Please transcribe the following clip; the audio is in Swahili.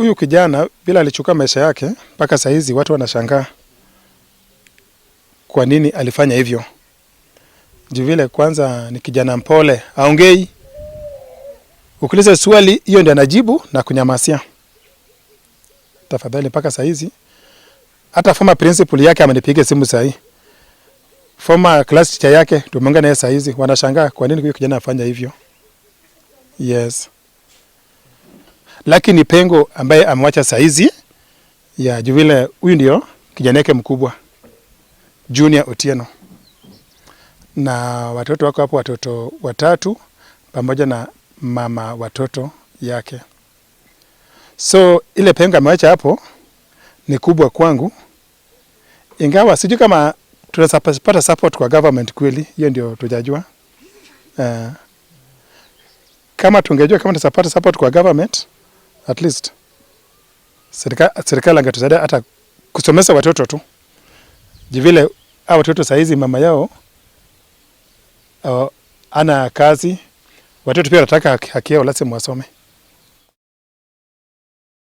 Huyu kijana bila alichukua maisha yake, mpaka saa hizi watu wanashangaa kwa nini alifanya hivyo. Juu vile kwanza ni kijana mpole, aongei. Ukiuliza swali hiyo ndio anajibu na kunyamasia. Tafadhali, mpaka saa hizi hata former principal yake amenipiga simu saa hii. Former class teacher yake tumeongea naye saa hizi, wanashangaa kwa nini huyu kijana afanya hivyo. Yes. Lakini pengo ambaye amewacha saa hizi ya juu vile huyu ndio kijana yake mkubwa Junior Otieno, na watoto wako hapo, watoto watatu pamoja na mama watoto yake. So ile pengo amewacha hapo ni kubwa kwangu, ingawa sijui kama tunaweza pata support kwa government kweli, hiyo ndio tujajua. Kama tungejua kama tutapata support kwa government, at least serikali angetusaidia hata kusomesha watoto tu. Vile hao watoto saizi mama yao ana kazi, watoto pia wanataka haki yao, lazima wasome.